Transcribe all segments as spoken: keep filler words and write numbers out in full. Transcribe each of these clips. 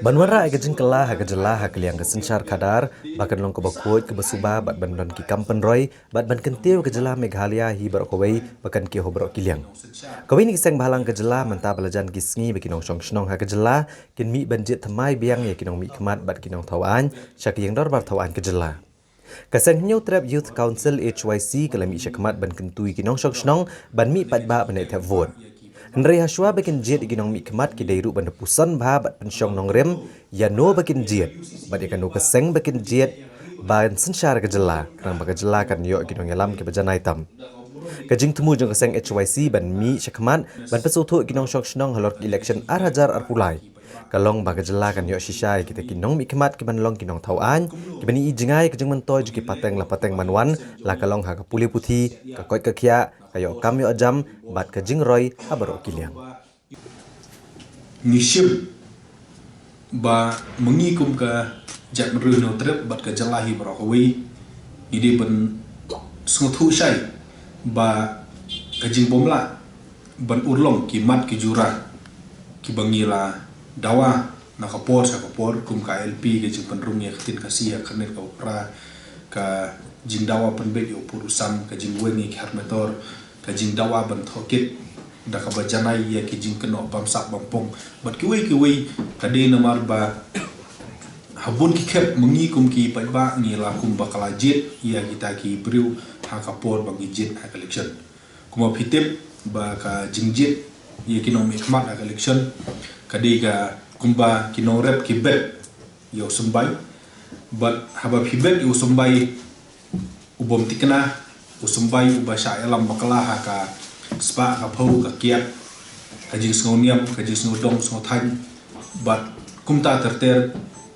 Ban wanrah ïa ka jingkylla ha ka jylla ha ka liang ka synshar khadar ba kan long kaba khuid kaba suba bad ban don ki kam pynroi bad ban kyntiew ka jylla Meghalaya hi baroh kawei ba kan kiew ha baroh ki liang. Kawei na ki seng bhalang ka jylla mynta ba la jan ki sngi ba ki nongshong shnong ha ka jylla kin mih ban jied thymmai biang ïa ki nongmihkhmat bad ki nongthaw aiñ sha ka ïing dorbar thaw aiñ ka jylla. Ka seng Hynñiewtrep Youth Council H Y C ka la mih shakhmat ban kyntu ïa ki nongshong shnong ban mih paidbah ban leit thep vote. Hynrei ha shuwa ba kin jied ïa ki nongmihkhmat ki dei ruh ban da puson bha bad pynshong nongrim ïa no ba kin jied bad ïa kano ka seng ba kin jied ban synshar ka jylla khnang ba ka jylla kan ïoh ki nongïalam kiba janai tam. Ka jingthmu jong ka seng H Y C ban mih shakhmat ban pynsngewthuh ïa ki nongshong shnong halor ka election ar hajar arphew lai ka long ba ka jylla kan ïoh shisha ïa kita ki nongmihkhmat ki ban long ki nongthaw aiñ ki ban ïohi jngai ka jingmyntoi jong ki pateng la pateng ban wan, la ka long ha ka pule puthi, ka koit ka khiah, ka ïoh kam ïoh jam bad ka jingroi ha baroh ki liang. Ngi shim ba ma ngi kum ka jaitbynriew Hynñiewtrep bad ka jylla hi baroh kawei ngi dei ban sngewthuh shai ba ka jingbymlah ban urlong ki mat ki jura kiba ngi la dawa na ka por sha ka por kum ka I L P, ka jingpynrung ïa ka ktien Khasi ha ka khyrnit kaba phra, ka jingdawa pynbeit ïa u pud u sam, ka jingweng ïa ki har metor, ka jingdawa ban thoh kit da kaba janai ïa ki jingkynnoh bamsap bampong bad kiwei kiwei. Ka dei namar ba ha bun ki khep ma ngi kum ki paidbah ngi la kum ba ka la jied ïa kita ki briew ha ka por ba ngi jied ha ka election. Kumba phi tip ba ka jingjied ïa ki nongmihkhmat ha ka election ka dei ka kumba ki nongrep ki bet ïa u symbai. Bad haba phi bet ïa u symbai u bym thikna, u symbai uba shah ïalam bakla ha ka spah ka phew ka kiad, ka jingsngewniam, ka jingsngewdong sngewthaiñ bad kumta ter ter,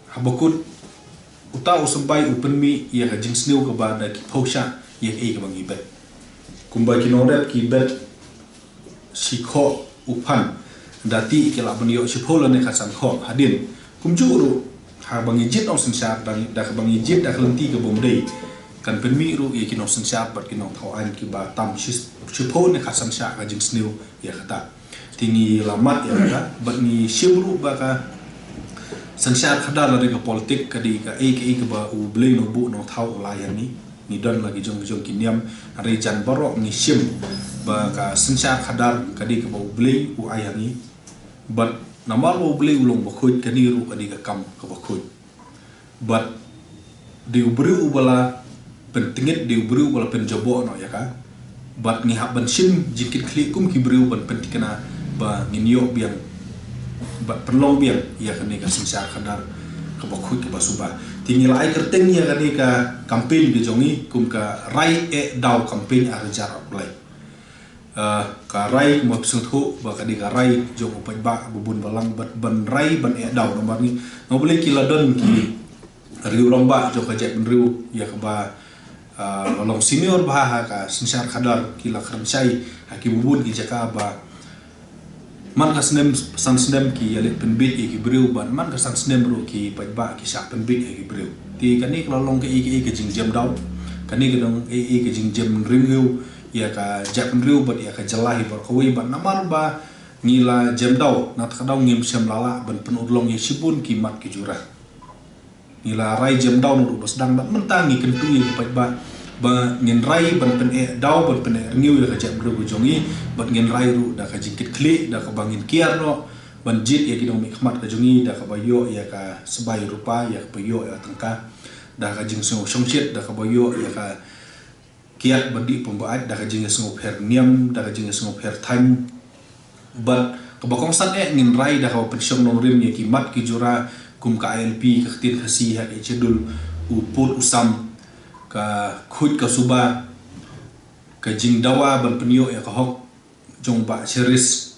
haba kut uta u symbai u pynmih ïa ka jingsniew kaba da ki phew shah ïa kaei kaba ngi bet. Kumba ki nongrep ki bet shi khoh u phan, da ti ki lah ban ïoh shiphew lane khatsan khoh. Hadien kumjuh ruh haba ngi jied nongsynshar da, da kaba ngi jied da ka lynti ka bym dei, kan pynmih ruh ïa ki nongsynshar bad ki nongthaw aiñ kiba tam shi, shiphew ne khatsan shah ka jingsniew ïa kata. Te ngi la mad ïa kata bad ngi shim ruh ba ka synshar khadar lane ka politik ka dei kaei kaei kaba U Blei Nongbuh Nongthaw u la ai ha ngi. Ngi don la ki jong ki jong ki niam, hynrei jan baroh ngi shim ba ka synshar khadar ka dei kaba U Blei u ai ha ngi. Bad namar ba U Blei u long bakhuid, kane ruh ka dei ka kam kaba khuid. Bad dei u briew uba la pyntngit, dei u briew uba la pynjaboh noh ïa ka. Bad ngi hap ban shim jingkitkhlieh kum ki briew ban pynthikna ba ngin ïoh biang bad pynlong biang ïa kane ka synshar khadar kaba khuid kaba suba. Te ngi la ai kyrteng ïa kane ka campaign ka jong ngi kum ka Rai Eh Daw campaign ar hajar arphew lai. Ah, ka rai kumba phi sngewthuh ba ka dei ka rai jong u paidbah ba bun balang bad ban rai ban eh daw namar ngi, nga balei ki la don ki riew rangbah jong ka jaitbynriew ïa kaba, ah, la long senior bha ha ka synshar khadar, ki la kren shai ha ki bun ki jaka ba man ka snem san snem ki ïaleit pynbieit ïa ki briew bad man ka san snem ruh ki paidbah ki shah pynbieit ïa ki briew. Te kane ka la long kaei kaei ka jingjem daw, kane ka long kaei kaei ka jingjem riew ïa ka jaitbynriew bad ïa ka jylla hi baroh kawei bad namar ba ngi la jem daw, na kata ka daw ngim shym la lah ban pynurlong ïa shibun ki mat ki jura. Ngi la rai jem daw naduh ba sdang bad mynta ngi kyntu ïa ki paidbah ba ngin rai ban pyneh daw, ban pyneh rngiew ïa ka jaitbynriew ka jong ngi bad ngin rai ruh da ka jingkitkhlieh da kaba ngin kiar noh ban jied ïa ki nongmihkhmat ka jong ngi da kaba ïoh ïa ka sbai rupa, ïa kaba ïoh ïa ka tyngka, da ka jingsngewshongshit da kaba ïoh ïa ka kiad ba dih pynban da ka jingïasngewpher niam, da ka jingïasngewpher thaiñ. Bad kaba kongsan eh ngin rai da kaba pynshong nongrim ïa ki mat ki jura kum ka I L P, ka ktien Khasi ha ka Schedule, u pud u sam, ka khuid ka suba, ka jingdawa ban pynïoh ïa ka hok jong Bah Cheris,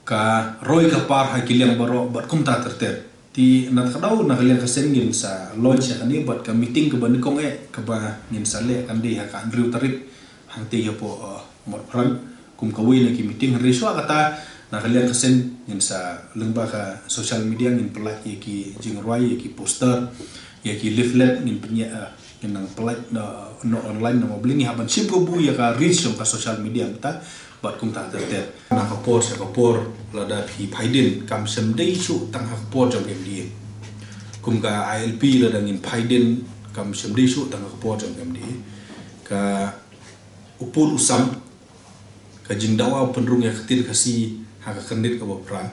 ka roi ka par ha ki liang baroh bad kumta ter ter. Te na kata ka daw na ka liang ka seng ngin sa launch ïa kane bad ka meeting kaba nyngkong eh kaba ngin sa leh kan dei ha ka hynriew tarik hangtei hapoh, uh, Motphran kum kawei na ki meeting. Hynrei shuwa kata na ka liang ka seng ngin sa lyngba ka social media ngin pynlait ïa ki jingrwai, ïa ki poster, ïa ki leaflet ngin pynïaid, uh, Nang pynlait na, na online, na mobile, ngi hap ban shim kabu ïa ka reach jong ka social media mynta, bad kumta ter ter. Na ka por sha ka por, lada phi phai dien, kam shym dei shuh tang ha ka por jong ka M D A. Kum ka I L P lada ngin phai dien, kam shym dei shuh tang ha ka por jong ka M D A. Ka u pud u sam, ka jingdawa pynrung ïa ka ktien Khasi ha ka khyrnit kaba phra.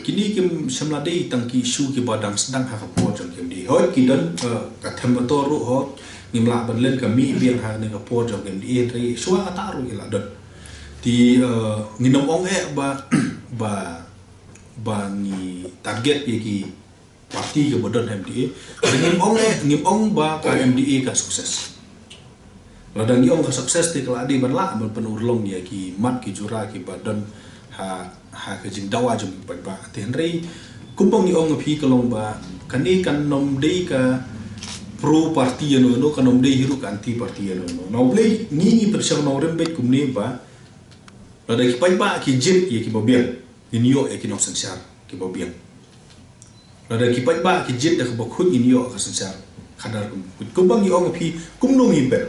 Kine kim shym la dei tang ki issue kiba dang sdang ha ka por jong ka M D A. Hooid ki don, eh, ka Them Metor ruh hooid, ngim lah ban len ka mih biang ha kane ka por jong ka M D A, hynrei shuwa kata ruh ki la don. Te, eh, ngin ym ong eh ba, ba, ba ngi target ïa ki party kiba don ha M D A. Te ngim ong eh, ngim ong ba ka M D A ka success. Lada ngi ong ka success te ka la dei ban lah ban pynurlong ïa ki mat ki jura kiba don ha, ha ka jingdawa jong ki paidbah. Te hynrei kumba ngi ong ïa phi ka long ba kane kan ym dei ka pro party ïano ïano, kan ym dei hi ruh ka anti party ïano ïano. Na U Blei ngi, ngi pyrshang nongrim beit kumne ba lada ki paidbah ki jied ïa kiba biang, ngin ïoh ïa ki nongsynshar kiba biang. Lada ki paidbah ki jied da kaba khuid, ngin ïoh ka synshar khadar kum khuid. Kumba ngi ong ïa phi, kumno ngi bet?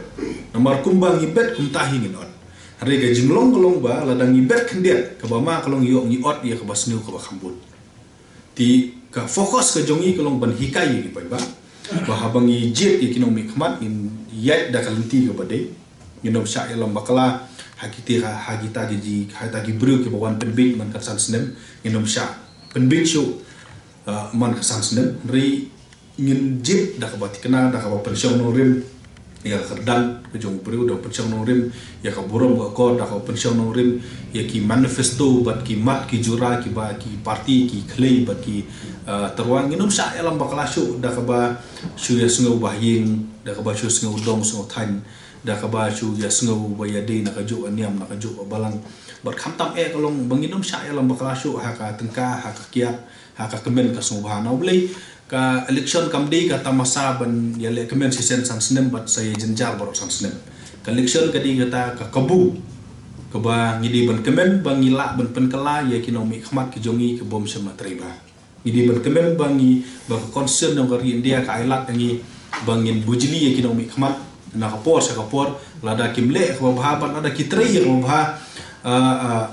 Namar kumba ngi bet kumta hi ngin ot. Hynrei ka jinglong ka long ba lada ngi bet khyndiat, kaba ma ka long ïoh ngi ot ïa kaba sniew kaba kham bun. Te ka focus ka jong ngi ka long ban hikai ïa ki paidbah ba haba ngi jied ïa ki nongmihkhmat, ngin ïaid da ka lynti kaba dei. Ngin ym shah ïalam bakla ha kita, ha kita ki ji, ha kita ki briew kiba wan pynbiej man ka san snem. Ngin ym shah pynbiej shuh, ah, man ka san snem. Hynrei ngin jied da kaba thikna, da kaba pynshong nongrim ïa ka kyrdan ka jong u briew, da pynshong nongrim ïa ka burom ka akor, da kaba pynshong nongrim ïa ki manifesto bad ki mat ki jura kiba ki party ki khlei bad ki, ah, tyrwa. Ngin ym shah ïalam bakla shuh, da kaba shu ïasngew ba ha ïing, da kaba shu sngew dong sngew thaiñ, da kaba shu ïasngew ba ïadei na kajuh ka niam, na kajuh ka balang. Bad khamtam eh ka long ba ngin ym shah ïalam bakla shuh ha ka tyngka, ha ka kiad, ha ka kmen ka sngewbha. Na U Blei ka election kam dei ka tamasa ban ïaleh kmen shisien san snem bad sa ïa jynjar baroh san snem. Ka election ka dei kata ka kabu kaba ngi dei ban kmen ba ngi lah ban pynkylla ïa ki nongmihkhmat ki jong ngi ki bym shym la trei bha. Ngi dei ban kmen ba ngi, ba ka constitution jong ka ri India ka ai lad ïa ngi ba ngin bujli ïa ki nongmihkhmat na ka por sha ka por, lada kim leh kaba bha bad lada ki trei ïa kaba bha, ah, ah,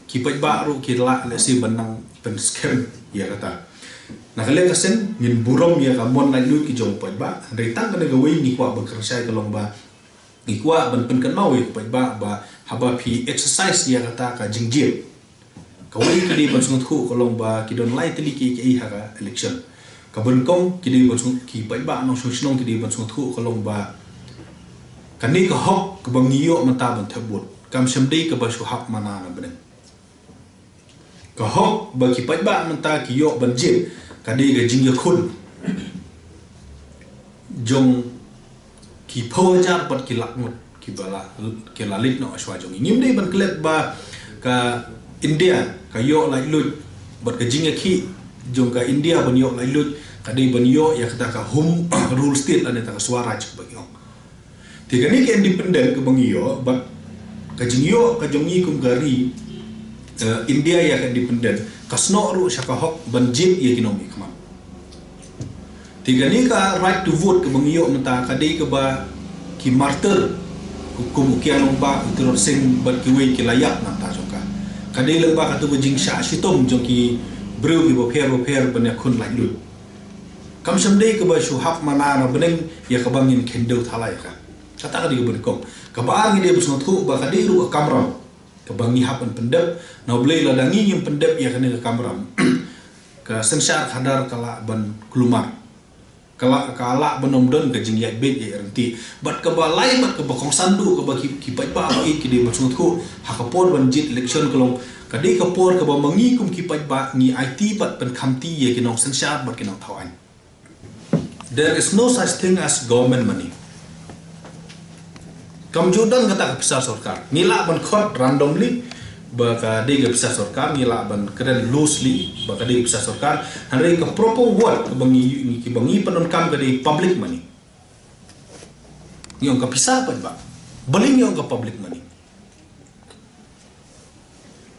ki paidbah ruh ki lah lehse ban nang pynskhem ïa kata. Na ka liang ka seng ngin burom ïa ka mon laitluid ki jong u paidbah, hynrei tang kane kawei ngi kwah ban kren shai ka long ba ngi kwah ban pynkynmaw ïa ki paidbah ba haba phi exercise ïa kata ka jingjied, kawei ki dei ban sngewthuh ka long ba ki don lai tylli kiei kiei ha ka election. Ka nyngkong ki dei ban sngewthuh, ki paidbah nongshong shnong ki dei ban sngewthuh ka long ba kane ka hok kaba ngi ïoh mynta ban thep vote kam shym dei kaba shu hap mana na bneng. Ka hok ba ki paidbah mynta ki ïoh ban jied ka dei ka jingïakhun jong ki phew hajar bad ki lak ngut kiba la, ki la leit noh shuwa jong ngi. Ngim dei ban klet ba ka India ka ïoh laitluid bad ka jingïakhih jong ka India ban ïoh laitluid ka dei ban ïoh ïa kata ka home rule state lane kata ka swaraj kaba ngi ong. Te kane ka independent kaba ngi ïoh bad ka jingïoh ka jong ngi kum ka ri, eh, India ïa ka independent ka snoh ruh sha ka hok ban jied ïa ki nongmihkhmat. Te kane ka right to vote kaba ngi ïoh mynta ka dei kaba ki martyr kum u Kiang Nangbah, u Tirot Sing bad kiwei ki la ïap na ka bynta jong ka. Ka dei lyngba katu ka jingshah shitom jong ki briew kiba pher ba pher ban ïakhun laitluid. Kam shym dei kaba shu hap mana na bneng ïa kaba ngin khyndew thala ïa ka. Kata ka dei kaba nyngkong. Kaba ar ngi dei ban sngewthuh ba ka dei ruh ka kamram kaba ngi hap ban pyndep. Na U Blei lada ngi ngim pyndep ïa kane ka kamram, ka synshar khadar ka lah ban kulmar. Ka lah, ka lah ban ym don ka jingïaid beit ïaid ryntih. Bad kaba lai bad kaba kongsan duh kaba ki, ki paidbah ba ïeit ki dei ban sngewthuh ha ka por ban jied election ka long ka dei ka por kaba ma ngi kum ki paidbah ngi aiti bad pynkhamti ïa ki nongsynshar bad ki nongthaw aiñ. There is no such thing as government money. Kam ju don kata ka pisa sorkar. Ngi lah ban khot randomly ba ka dei ka pisa sorkar, ngi lah ban kren loosely ba ka dei ka pisa sorkar. Hynrei ka proper word kaba ngi, ngi, kiba ngi pyndonkam ka dei public money. Ngi ong ka pisa paidbah. Balei ngi ong ka public money?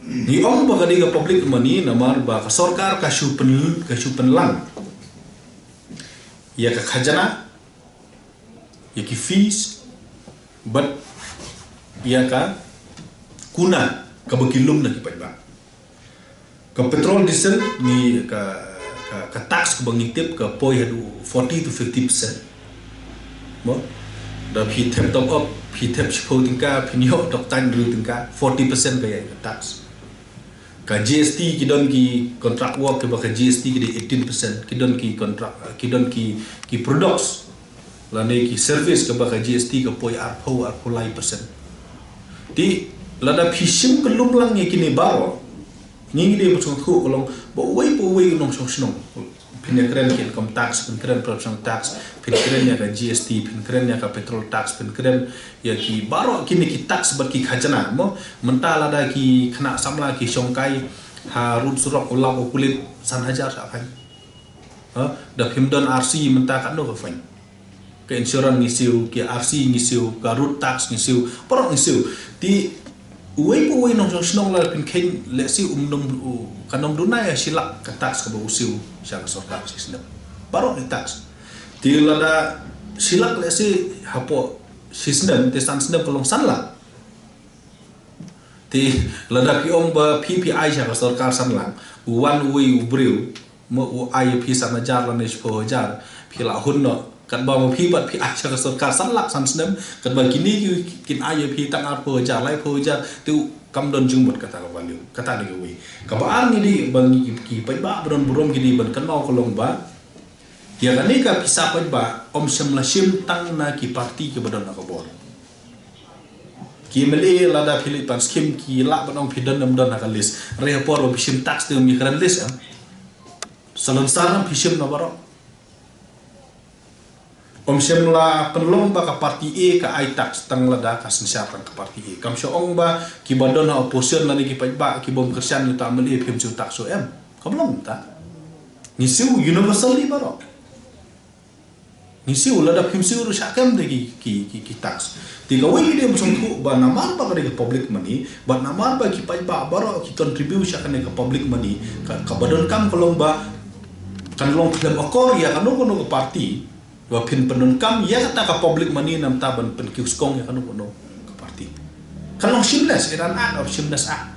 Ngi ong ba ka dei ka public money namar ba ka sorkar ka shu pyn, ka shu pynlang ïa ka khajana ïa ki fees bad ïa ka kuna kaba ki lum na ki paidbah. Ka petrol, diesel, ni ka, ka, ka tax kaba ngi tip ka poi haduh forty to fifty percent. Mo? Da phi thep top up, phi thep shiphew tyngka, phin ïoh tok tang hynriew tyngka, forty percent ka ïa ka tax. Ka G S T, ki don ki contract work kiba ka G S T ki dei eighteen percent, ki don ki contract, ki don ki, ki products lane ki service kaba ka G S T ka poi arphew, arphew lai percent. Te lada phi shim kyllum lang ïa kine baroh, ngi ngi dei ban sngewthuh ka long ba uwei pa uwei u nongshong shnong, phin ïa kren ki income tax, phin kren production tax, phin kren ïa ka G S T, phin kren ïa ka petrol tax, phin kren ïa ki baroh kine ki tax bad ki khajna, mo. Mynta lada ki khynnah samla ki shong kai ha rud surok, u lap u pulit, san hajar shah fine. Ha? Da phim don R C mynta katno ka fine? Ka insurance ngi siew, ki R C ngi siew, ka road tax ngi siew, paralok ngi siew. Te uwei pa uwei nongshong shnong lada phin kheiñ, lehse um nym, u, kan ym duna ïa shi lak ka tax kaba u siew sha ka sorkar shi snem. Paralok ki tax. Te lada shi lak, lehse hapoh shi snem, te san snem ka long san lak. Te lada phi ong ba phi, phi ai sha ka sorkar san lak, u wan uwei u briew, mo, u ai ïa phi san hajar lane shiphew hajar, phi la hun noh. Katba ma phi pat phi ai sha ka sorkar san lak san snem, katba kine ki, kin ai ïa phi tang arphew hajar, laiphew hajar, te u kam don jingmut kata ka value, kata dei kawei. Kaba ar, ngi dei ba ngi ki, ki paidbah ba don burom ki dei ban kynmaw ka long ba ïa kane ka pisa paidbah ym shym la shim tang na ki party kiba don ha ka bor. Ki M L A lada phi leit pan skim ki lah ban ong phi don ym don ha ka list. Hynrei ha por ba phi shim tax te ym ïakren list, em. Salonsar phi shim na baroh. Ym shym la pynlong ba ka party A ka ai tax tang lada ka synshar tang ka party A. Kam shym ong ba kiba don ha opposition lane ki paidbah ki bym kyrshan ïa uta M L A phim siew tax, em. Kam long ta. Ngi siew universally baroh. Ngi siew, lada phim siew ruh shah kem de ki, ki, ki, ki tax. Te kawei ngi dei ban sngewthuh ba namar ba ka dei ka public money, bad namar ba ki paidbah baroh ki contribute sha kane ka public money, ka, kaba donkam ka long ba kan long khlem akor ïa kano kano ka party ba phin pyndonkam ïa kata ka public money namar ban pynkiew skong ïa kano kano ka party. Kan long shameless, ïa kata ka shameless act.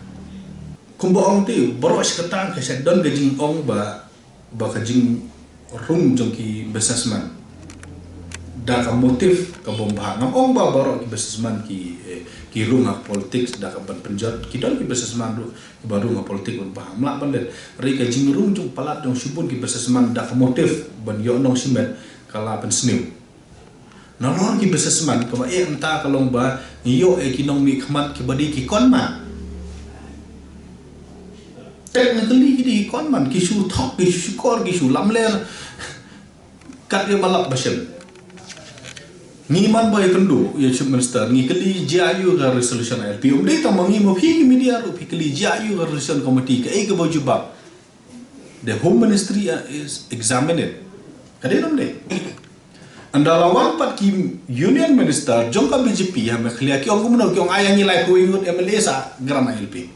Kumba ong te, baroh shi katta ka shah don ka jingong ba ba ka jingrung jong ki businessman da ka motive ka bym bha. Ngam ong ba baroh ki businessman ki, eh, ki rung ha politics da ka ban pynjot. Ki don ki businessman ruh kiba rung ha politics ban bha. Ym lah ban leh. Hynrei ka jingrung jong palat jong shibun ki businessman da ka motive ban ïoh nong shimet ka la pynsniew. Nalor ki businessman, kaba eh mynta ka long ba ngi ïoh eh ki nongmihkhmat kiba dei ki conman. Technically ki dei ki conman, ki shu thok, ki shu shukor, ki shu lamler. Kat ïa ba lap ba shem. Ngi man ba ïakynduh ïa Chief Minister, ngi kylli jia aïu ka resolution I L P. Ym dei tang ma ngi, ma phi ki media ruh phi kylli jia aïu ka resolution committee, kaei kaba jubab. The Home Ministry, uh, is examine it. Ka dei ne ym dei? Ynda la wan pat ki Union Minister jong ka B J P ha Meghalaya, ki ong kumno, ki ong ai ïa ngi laiphew ngut M L A sa grant I L P.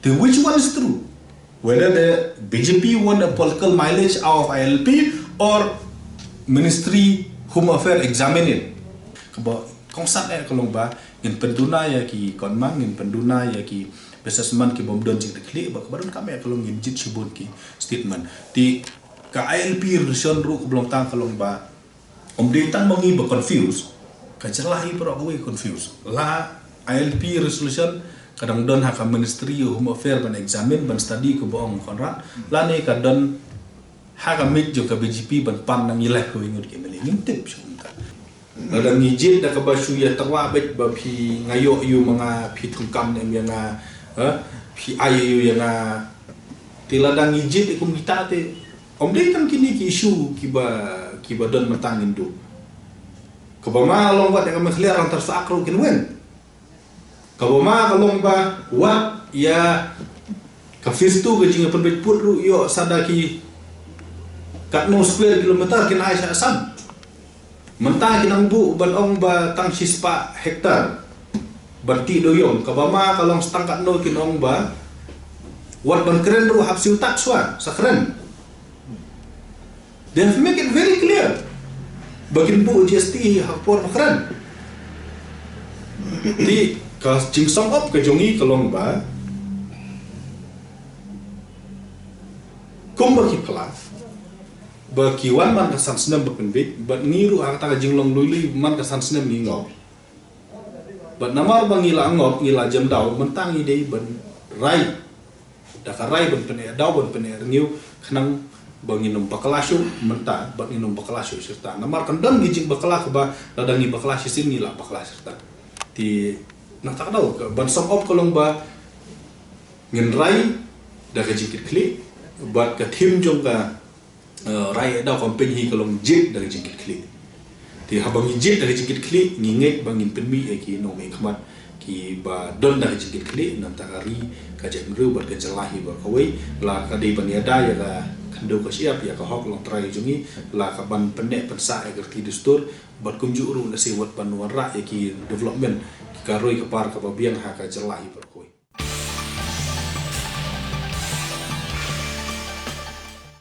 Te which one is true? Whether the B J P want a political mileage out of I L P or Ministry Home Affairs examine it. Kaba kongsan eh ka long ba ngin pynduna ïa ki conman, ngin pynduna ïa ki businessman ki bym don jingtehkhlieh, ba kaba donkam eh ka long ngin jied shibun ki statement. Te ka I L P resolution ruh kaba long tang ka long ba ym dei tang ma ngi ba confuse, ka jylla hi baroh kawei confuse. La I L P resolution ka dang don ha ka Ministry of Home Affairs ban examine, ban study, kaba ong Conrad, lane ka don ha ka miej jong ka B J P ban pan na ngi laiphew ngut ki M L A, ngim tip shuh mynta. Lada ngi jied da kaba shu ïatyrwa beit ba phi, nga ïoh aïu ma nga, phi thungkam ne em ïa nga, ha? Phi ai aïu ïa nga. Te lada ngi jied kum kita te ym dei tang kine ki issue kiba, kiba don mynta ngin duh. Kaba ma long wat ïa ka Meghalaya Rangbah Sahak ruh kin wen. Kaba ma ka long ba wat ïa ka phase two ka jingpynbeit pud ruh ïoh sa da ki katno square kilometer kin ai sha Assam. Mynta ki nang buh ban ong ba tang shispah hektar ban tih dewiong, kaba ma ka long sa tang katno kin ong ba wat ban kren ruh hap siew tax wa sa kren. They have make it very clear. ba kin buh GST ha ka por ba kren. Te ka jingsong op ka jong ngi ka long ba kumba ki pla ba ki wan man ka san snem ba pynbeit, bad ngi ruh ha kata ka jinglong lui lui man ka san snem ngi ngop. Bad namar ba ngi la ngop, ngi la jem daw, mynta ngi dei ban rai. Da ka rai ban pyneh daw, ban pyneh rngiew, khnang ba ngin ym bakla shuh mynta, bad ngin ym bakla shuh shirta. Namar kan don ki jingbakla kaba lada ngi bakla shisien ngi la bakla shirta. Te nangta ka daw ka ban song op ka long ba ngin rai da ka jingkitkhlieh, bad ka thim jong ka, eh, rai da campaign hi ka long jied da ka jingkitkhlieh. Te haba ngi jied da ka jingkitkhlieh, ngi ngeit ba ngin pynmih ïa ki nongmihkhmat kiba don da ka jingkitkhlieh, nangta ka ri, ka jaitbynriew bad ka jylla hi baroh kawei. La ka dei ban ïada ïa ka khyndew ka shyiap, ïa ka hok longtrai jong ngi, la ka ban pynneh pynsah ïa ka riti dustur, bad kumjuh ruh lehse wat ban wanrah ïa ki development, ki ka roi ka par kaba biang ha ka jylla hi baroh.